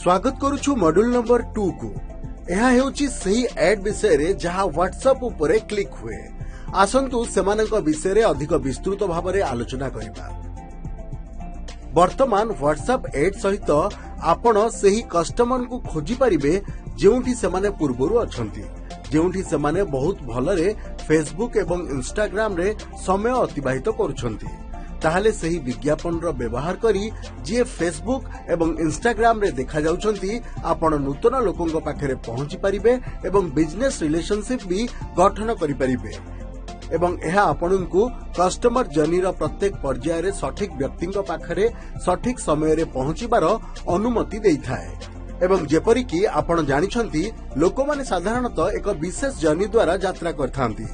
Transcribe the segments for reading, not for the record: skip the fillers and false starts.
ସ୍ୱାଗତ କରୁଛୁ module number 2 କୁ। ଏହା ହେଉଛି ସେହି ଆଡ୍ ବିଷୟରେ ଯାହା ହ୍ୱାଟ୍ସଆପ୍ ଉପରେ କ୍ଲିକ୍ ହୁଏ। ଆସନ୍ତୁ ସେମାନଙ୍କ ବିଷୟରେ ଅଧିକ ବିସ୍ତୃତ ଭାବରେ ଆଲୋଚନା କରିବା। ବର୍ତ୍ତମାନ ହ୍ୱାଟ୍ସଆପ୍ ଏଡ୍ ସହିତ ଆପଣ ସେହି କଷ୍ଟମରଙ୍କୁ ଖୋଜିପାରିବେ ଯେଉଁଠି ସେମାନେ ପୂର୍ବରୁ ଅଛନ୍ତି, ଯେଉଁଠି ସେମାନେ ବହୁତ ଭଲରେ ଫେସବୁକ୍ ଏବଂ ଇନଷ୍ଟାଗ୍ରାମରେ ସମୟ ଅତିବାହିତ କରୁଛନ୍ତି। ତାହେଲେ ସେହି ବିଜ୍ଞାପନର ବ୍ୟବହାର କରି, ଯିଏ ଫେସବୁକ୍ ଏବଂ ଇନଷ୍ଟାଗ୍ରାମରେ ଦେଖାଯାଉଛନ୍ତି, ଆପଣ ନୂତନ ଲୋକଙ୍କ ପାଖରେ ପହଞ୍ଚି ପାରିବେ ଏବଂ ବିଜନେସ୍ ରିଲେସନସିପ୍ ବି ଗଠନ କରିପାରିବେ ଏବଂ ଏହା ଆପଣଙ୍କୁ କଷ୍ଟମର ଜର୍ଣ୍ଣିର ପ୍ରତ୍ୟେକ ପର୍ଯ୍ୟାୟରେ ସଠିକ୍ ବ୍ୟକ୍ତିଙ୍କ ପାଖରେ ସଠିକ୍ ସମୟରେ ପହଞ୍ଚିବାର ଅନୁମତି ଦେଇଥାଏ। ଏବଂ ଯେପରିକି ଆପଣ ଜାଣିଛନ୍ତି, ଲୋକମାନେ ସାଧାରଣତଃ ଏକ ବିଶେଷ ଜର୍ଣ୍ଣି ଦ୍ୱାରା ଯାତ୍ରା କରିଥାନ୍ତି।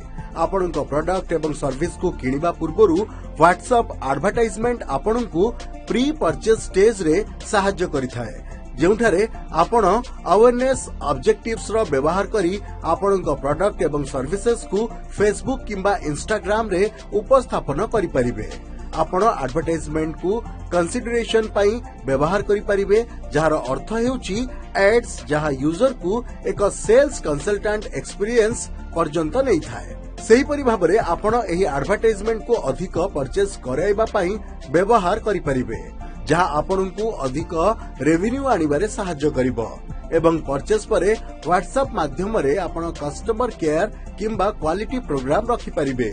ଆପଣଙ୍କ ପ୍ରଡକ୍ଟ ଏବଂ ସର୍ଭିସକୁ କିଣିବା ପୂର୍ବରୁ ହ୍ୱାଟ୍ସଆପ୍ ଆଡଭର୍ଟାଇଜମେଣ୍ଟ ଆପଣଙ୍କୁ ପ୍ରି ପରଚେଜ ଷ୍ଟେଜରେ ସାହାଯ୍ୟ କରିଥାଏ, ଯେଉଁଠାରେ ଆପଣ ଆୱେରନେସ୍ ଅବଜେକ୍ଟିଭ୍ସର ବ୍ୟବହାର କରି ଆପଣଙ୍କ ପ୍ରଡକ୍ଟ ଏବଂ ସର୍ଭିସେସକୁ ଫେସବୁକ୍ କିମ୍ବା ଇନଷ୍ଟାଗ୍ରାମରେ ଉପସ୍ଥାପନ କରିପାରିବେ। ଆପଣ ଆଡଭର୍ଟାଇଜମେଣ୍ଟକୁ କନସିଡରେସନ ପାଇଁ ବ୍ୟବହାର କରିପାରିବେ, ଯାହାର ଅର୍ଥ ହେଉଛି ଆଡ୍ସ ଯାହା ୟୁଜରକୁ ଏକ ସେଲ୍ସ କନସଲଟାଣ୍ଟ ଏକ୍ସପିରିଏନ୍ସ ପର୍ଯ୍ୟନ୍ତ ନେଇଥାଏ। ସେହିପରି ଭାବରେ ଆପଣ ଏହି ଆଡଭର୍ଟାଇଜମେଣ୍ଟକୁ ଅଧିକ ପରଚେଜ କରାଇବା ପାଇଁ ବ୍ୟବହାର କରିପାରିବେ, ଯାହା ଆପଣଙ୍କୁ ଅଧିକ ରେଭିନ୍ୟୁ ଆଣିବାରେ ସାହାଯ୍ୟ କରିବ। ଏବଂ ପରଚେଜ ପରେ ହ୍ୱାଟ୍ସଆପ୍ ମାଧ୍ୟମରେ ଆପଣ କଷ୍ଟମର କେୟାର କିମ୍ବା କ୍ୱାଲିଟି ପ୍ରୋଗ୍ରାମ ରଖିପାରିବେ,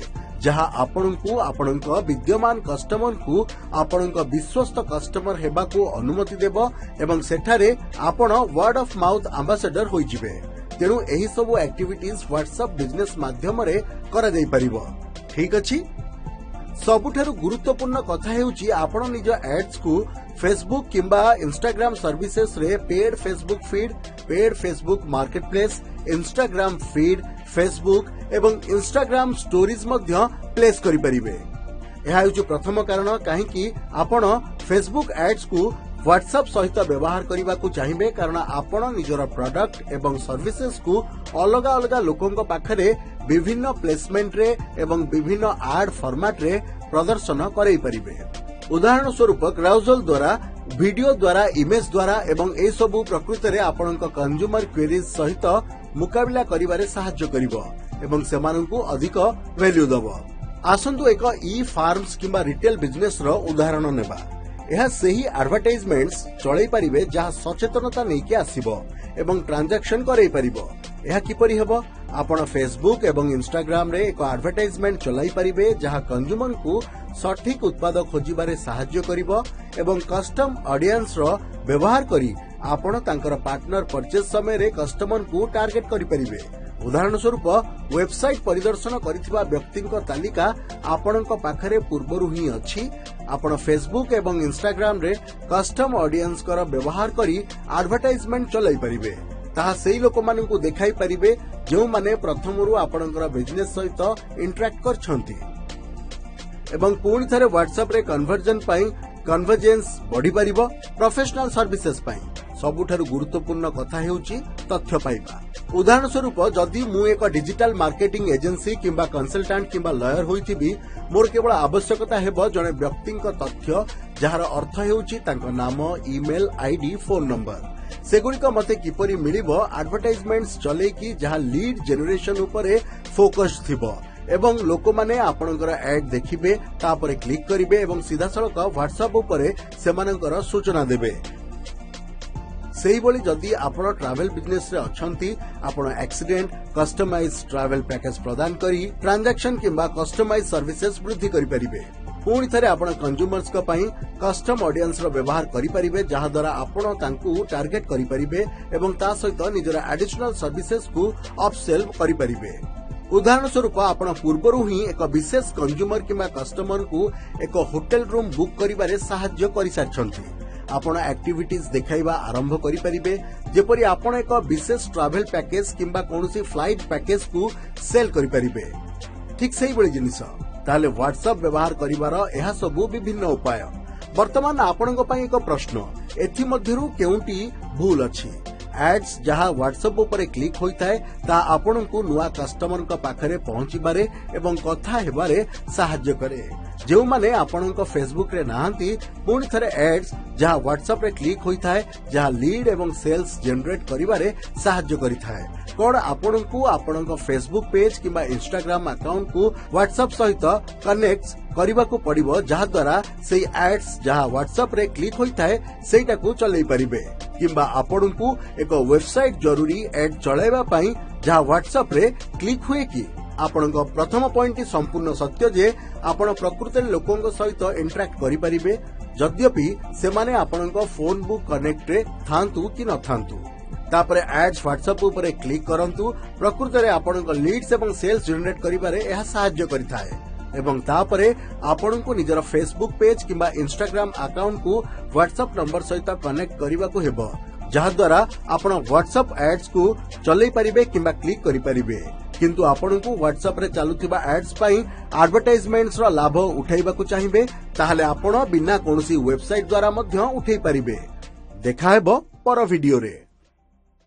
ଯାହା ଆପଣଙ୍କୁ ଆପଣଙ୍କ ବିଦ୍ୟମାନ କଷ୍ଟମରଙ୍କୁ ଆପଣଙ୍କ ବିଶ୍ୱସ୍ତ କଷ୍ଟମର ହେବାକୁ ଅନୁମତି ଦେବ ଏବଂ ସେଠାରେ ଆପଣ ୱାର୍ଡ ଅଫ୍ ମାଉଥ ଆମ୍ବାସେଡର ହୋଇଯିବେ। ତେଣୁ ଏହି ସବୁ ଆକ୍ଟିଭିଟିଜ ହ୍ୱାଟ୍ସଆପ୍ ବିଜନେସ୍ ମାଧ୍ୟମରେ କରାଯାଇପାରିବ। ଠିକ୍ ଅଛି, ସବୁଠାରୁ ଗୁରୁତ୍ୱପୂର୍ଣ୍ଣ କଥା ହେଉଛି, ଆପଣ ନିଜ ଆଡ୍ସକୁ ଫେସବୁକ୍ କିମ୍ବା Instagram ସର୍ଭିସେସରେ paid Facebook feed, paid Facebook market place, Instagram feed, Facebook ଏବଂ ଇନଷ୍ଟାଗ୍ରାମ ଷ୍ଟୋରିଜ ମଧ୍ୟ ପ୍ଲେସ୍ କରିପାରିବେ। ଏହା ହେଉଛି ପ୍ରଥମ କାରଣ କାହିଁକି ଆପଣ ଫେସବୁକ୍ ଆଡ୍ସକୁ ହ୍ୱାଟ୍ସଆପ୍ ସହିତ ବ୍ୟବହାର କରିବାକୁ ଚାହିଁବେ, କାରଣ ଆପଣ ନିଜର ପ୍ରଡକ୍ଟ ଏବଂ ସର୍ଭିସେସକୁ ଅଲଗା ଅଲଗା ଲୋକଙ୍କ ପାଖରେ ବିଭିନ୍ନ ପ୍ଲେସମେଣ୍ଟରେ ଏବଂ ବିଭିନ୍ନ ଆଡ୍ ଫର୍ମାଟରେ ପ୍ରଦର୍ଶନ କରାଇ ପାରିବେ। ଉଦାହରଣ ସ୍ୱରୂପ, କାରାଉଜଲ ଦ୍ୱାରା, ଭିଡିଓ ଦ୍ୱାରା, ଇମେଜ ଦ୍ୱାରା। ଏବଂ ଏସବୁ ପ୍ରକୃତରେ ଆପଣଙ୍କ କନଜ୍ୟୁମର କ୍ୱେରିଜ ସହିତ ମୁକାବିଲା କରିବାରେ ସାହାଯ୍ୟ କରିବ ଏବଂ ସେମାନଙ୍କୁ ଅଧିକ ଭ୍ୟାଲ୍ୟୁ ଦେବ। ଆସନ୍ତୁ ଏକ ଇ ଫାର୍ମସ କିମ୍ବା ରିଟେଲ ବିଜନେସର ଉଦାହରଣ ନେବା। ଏହା ସେହି ଆଡଭର୍ଟାଇଜମେଣ୍ଟସ ଚଳାଇ ପାରିବେ ଯାହା ସଚେତନତା ନେଇକି ଆସିବ ଏବଂ ଟ୍ରାଞ୍ଜାକ୍ସନ କରାଇ ପାରିବ। ଏହା କିପରି ହେବ? ଆପଣ ଫେସବୁକ୍ ଏବଂ ଇନଷ୍ଟାଗ୍ରାମରେ ଏକ ଆଡଭର୍ଟାଇଜମେଣ୍ଟ ଚଲାଇ ପାରିବେ ଯାହା କନଜ୍ୟୁମରଙ୍କୁ ସଠିକ୍ ଉତ୍ପାଦ ଖୋଜିବାରେ ସାହାଯ୍ୟ କରିବ ଏବଂ କଷ୍ଟମ ଅଡିଏନ୍ସର ବ୍ୟବହାର କରି ଆପଣ ତାଙ୍କର ପାର୍ଟନର ପରଚେଜ ସମୟରେ କଷ୍ଟମରଙ୍କୁ ଟାର୍ଗେଟ କରିପାରିବେ। ଉଦାହରଣ ସ୍ୱରୂପ, ୱେବସାଇଟ୍ ପରିଦର୍ଶନ କରିଥିବା ବ୍ୟକ୍ତିଙ୍କ ତାଲିକା ଆପଣଙ୍କ ପାଖରେ ପୂର୍ବରୁ ହିଁ ଅଛି। ଆପଣ ଫେସବୁକ୍ ଏବଂ ଇନଷ୍ଟାଗ୍ରାମରେ କଷ୍ଟମ ଅଡିଏନ୍ସଙ୍କର ବ୍ୟବହାର କରି ଆଡଭର୍ଟାଇଜମେଣ୍ଟ ଚଲାଇ ପାରିବେ। ତାହା ସେଇ ଲୋକମାନଙ୍କୁ ଦେଖାଇ ପାରିବେ ଯେଉଁମାନେ ପ୍ରଥମରୁ ଆପଣଙ୍କର ବିଜନେସ୍ ସହିତ ଇଣ୍ଟରାକ୍ଟ କରିଛନ୍ତି। ଏବଂ ପୁଣି ଥରେ ହ୍ୱାଟ୍ସଆପରେ କନଭର୍ଜନ ପାଇଁ କନଭର୍ଜେନ୍ସ ବଢିପାରିବ। ପ୍ରଫେସନାଲ ସର୍ଭିସେସ୍ ପାଇଁ ସବୁଠାରୁ ଗୁରୁତ୍ୱପୂର୍ଣ୍ଣ କଥା ହେଉଛି ତଥ୍ୟ ପାଇବା। ଉଦାହରଣ ସ୍ୱରୂପ, ଯଦି ମୁଁ ଏକ ଡିଜିଟାଲ ମାର୍କେଟିଂ ଏଜେନ୍ସି କିମ୍ବା କନସଲଟାଣ୍ଟ କିମ୍ବା ଲୟର ହୋଇଥିବି, ମୋର କେବଳ ଆବଶ୍ୟକତା ହେବ ଜଣେ ବ୍ୟକ୍ତିଙ୍କ ତଥ୍ୟ, ଯାହାର ଅର୍ଥ ହେଉଛି ତାଙ୍କ ନାମ, ଇମେଲ ଆଇଡି, ଫୋନ ନମ୍ବର। ସେଗୁଡ଼ିକ ମୋତେ କିପରି ମିଳିବ? ଆଡଭର୍ଟାଇଜମେଣ୍ଟସ ଚଲେଇକି, ଯାହା ଲିଡ୍ ଜେନେରେସନ ଉପରେ ଫୋକସ୍ ଥିବ ଏବଂ ଲୋକମାନେ ଆପଣଙ୍କର ଆଡ୍ ଦେଖିବେ, ତାପରେ କ୍ଲିକ୍ କରିବେ ଏବଂ ସିଧାସଳଖ ହ୍ୱାଟ୍ସଆପ୍ ଉପରେ ସେମାନଙ୍କର ସୂଚନା ଦେବେ। ସେହିଭଳି ଯଦି ଆପଣ ଟ୍ରାଭେଲ ବିଜନେସରେ ଅଛନ୍ତି, ଆପଣ ଆକ୍ସିଡେଣ୍ଟ କଷ୍ଟମାଇଜ ଟ୍ରାଭେଲ ପ୍ୟାକେଜ ପ୍ରଦାନ କରି ଟ୍ରାଞ୍ଜାକ୍ସନ କିମ୍ବା କଷ୍ଟମାଇଜ ସର୍ଭିସେସ୍ ବୃଦ୍ଧି କରିପାରିବେ। ପୁଣି ଥରେ ଆପଣ କନଜ୍ୟୁମର୍ସଙ୍କ ପାଇଁ କଷ୍ଟମ ଅଡିଏନ୍ସର ବ୍ୟବହାର କରିପାରିବେ, ଯାହାଦ୍ୱାରା ଆପଣ ତାଙ୍କୁ ଟାର୍ଗେଟ କରିପାରିବେ ଏବଂ ତା ସହିତ ନିଜର ଆଡିସନାଲ ସର୍ଭିସେସକୁ ଅପସେଲ୍ କରିପାରିବେ। ଉଦାହରଣ ସ୍ୱରୂପ, ଆପଣ ପୂର୍ବରୁ ହିଁ ଏକ ବିଶେଷ କନଜ୍ୟୁମର କିମ୍ବା କଷ୍ଟମରଙ୍କୁ ଏକ ହୋଟେଲ ରୁମ୍ ବୁକ୍ କରିବାରେ ସାହାଯ୍ୟ କରିସାରିଛନ୍ତି। ଆପଣ ଆକ୍ଟିଭିଟିଜ ଦେଖାଇବା ଆରମ୍ଭ କରିପାରିବେ, ଯେପରି ଆପଣ ଏକ ବିଶେଷ ଟ୍ରାଭେଲ ପ୍ୟାକେଜ କିମ୍ବା କୌଣସି ଫ୍ଲାଇଟ୍ ପ୍ୟାକେଜକୁ ସେଲ୍ କରିପାରିବେ। ଠିକ୍ ସେଇଭଳି ଜିନିଷ। ତାହେଲେ ହ୍ୱାଟ୍ସଆପ୍ ବ୍ୟବହାର କରିବାର ଏହା ସବୁ ବିଭିନ୍ନ ଉପାୟ। ବର୍ତ୍ତମାନ ଆପଣଙ୍କ ପାଇଁ ଏକ ପ୍ରଶ୍ନ, ଏଥିମଧ୍ୟରୁ କେଉଁଟି ଭୁଲ ଅଛି? ଆଡ୍ସ ଯାହା ହ୍ୱାଟ୍ସଆପ୍ ଉପରେ କ୍ଲିକ୍ ହୋଇଥାଏ, ତାହା ଆପଣଙ୍କୁ ନୂଆ କଷ୍ଟମରଙ୍କ ପାଖରେ ପହଞ୍ଚିବାରେ ଏବଂ କଥା ହେବାରେ ସାହାଯ୍ୟ କରେ, ଯେଉଁମାନେ ଆପଣଙ୍କ ଫେସବୁକରେ ନାହାନ୍ତି। ପୁଣି ଥରେ ଆଡ୍ସ ଯାହା ହ୍ୱାଟ୍ସଆପରେ କ୍ଲିକ୍ ହୋଇଥାଏ, ଯାହା ଲିଡ୍ ଏବଂ ସେଲ୍ସ ଜେନେରେଟ୍ କରିବାରେ ସାହାଯ୍ୟ କରିଥାଏ। କଣ ଆପଣଙ୍କୁ ଆପଣଙ୍କ ଫେସବୁକ୍ ପେଜ୍ କିମ୍ବା ଇନଷ୍ଟାଗ୍ରାମ ଆକାଉଣ୍ଟକୁ ହ୍ୱାଟ୍ସଆପ୍ ସହିତ କନେକ୍ଟ କରିବାକୁ ପଡ଼ିବ, ଯାହାଦ୍ୱାରା ସେଇ ଆଡ୍ସ ଯାହା ହ୍ୱାଟ୍ସଆପରେ କ୍ଲିକ୍ ହୋଇଥାଏ, ସେଇଟାକୁ ଚଲେଇ ପାରିବେ? କିମ୍ବା ଆପଣଙ୍କୁ ଏକ ୱେବସାଇଟ୍ ଜରୁରୀ ଆଡ୍ ଚଳାଇବା ପାଇଁ, ଯାହା ହ୍ୱାଟ୍ସଆପରେ କ୍ଲିକ୍ ହୁଏ କି? ଆପଣଙ୍କ ପ୍ରଥମ ପଏଣ୍ଟଟି ସମ୍ପୂର୍ଣ୍ଣ ସତ୍ୟ ଯେ ଆପଣ ପ୍ରକୃତରେ ଲୋକଙ୍କ ସହିତ ଇଣ୍ଟରାକ୍ଟ କରିପାରିବେ, ଯଦ୍ୟପି ସେମାନେ ଆପଣଙ୍କ ଫୋନ୍ ବୁକ୍ କନେକ୍ଟରେ ଥାଆନ୍ତୁ କି ନଥାନ୍ତୁ। ତାପରେ ଆଡ୍ସ ହ୍ୱାଟ୍ସଆପ୍ ଉପରେ କ୍ଲିକ୍ କରନ୍ତୁ। ପ୍ରକୃତରେ ଆପଣଙ୍କ ଲିଡ୍ସ ଏବଂ ସେଲ୍ସ ଜେନେରେଟ୍ କରିବାରେ ଏହା ସାହାଯ୍ୟ କରିଥାଏ ଏବଂ ତାପରେ ଆପଣଙ୍କୁ ନିଜର ଫେସବୁକ୍ ପେଜ୍ କିମ୍ବା ଇନଷ୍ଟାଗ୍ରାମ ଆକାଉଣ୍ଟକୁ ହ୍ୱାଟ୍ସଆପ୍ ନମ୍ବର ସହିତ କନେକ୍ଟ କରିବାକୁ ହେବ, ଯାହାଦ୍ୱାରା ଆପଣ ହ୍ୱାଟ୍ସଆପ୍ ଆଡ୍ସକୁ ଚଲେଇ ପାରିବେ କିମ୍ବା କ୍ଲିକ୍ କରିପାରିବେ। କିନ୍ତୁ ଆପଣଙ୍କୁ ହ୍ୱାଟ୍ସଆପରେ ଚାଲୁଥିବା ଆଡ୍ସ ପାଇଁ ଆଡଭର୍ଟାଇଜମେଣ୍ଟସର ଲାଭ ଉଠାଇବାକୁ ଚାହିଁବେ, ତାହେଲେ ଆପଣ ବିନା କୌଣସି ୱେବସାଇଟ୍ ଦ୍ୱାରା ମଧ୍ୟ ଉଠାଇ ପାରିବେ। ଦେଖାହେବ ପର ଭିଡିଓରେ।